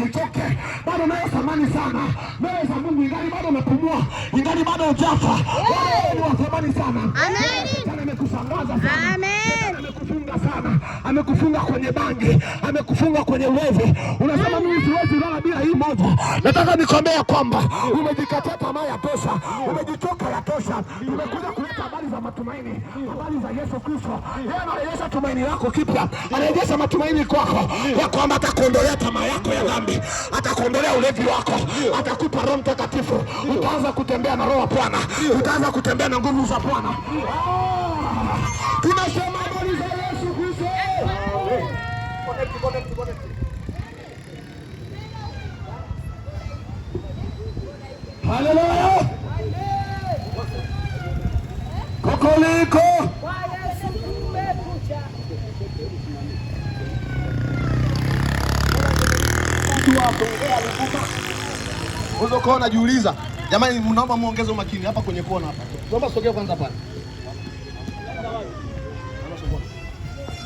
Uchoke, bado unayo thamani sana mbele za Mungu, ingali bado unapumua, ingali bado hujafa. Wewe ni wa thamani sana. Amen. Shetani amekushangaza sana. Amen. Shetani amekufunga sana, amekufunga kwenye bangi, amekufunga kwenye ulevi. Unasema mimi siwezi lala bila hii moja. Nataka nikwambie ya kwamba umejikatia tamaa ya tosha, umejitoka ya tosha. Tumekuja kuleta habari za matumaini, habari za Yesu Kristo. Yeye anarejesha tumaini lako kipya, anarejesha matumaini kwako ya kwamba atakuondolea tamaa yako ya dhambi, atakuondolea ulevi wako, atakupa Roho Mtakatifu. Utaanza kutembea na Roho wa Bwana, utaanza kutembea na nguvu za Bwana. Ah, tunasema habari za Yesu Kristo. Connect, connect, connect. Haleluya! Kokoliko Kwa Yesu kumekucha. Mtu wa Songea Ruvuma. Unaweza ukawa unajiuliza, jamani, mnaomba muongeze umakini hapa kwenye kona hapa. Naomba sogea kwanza pale.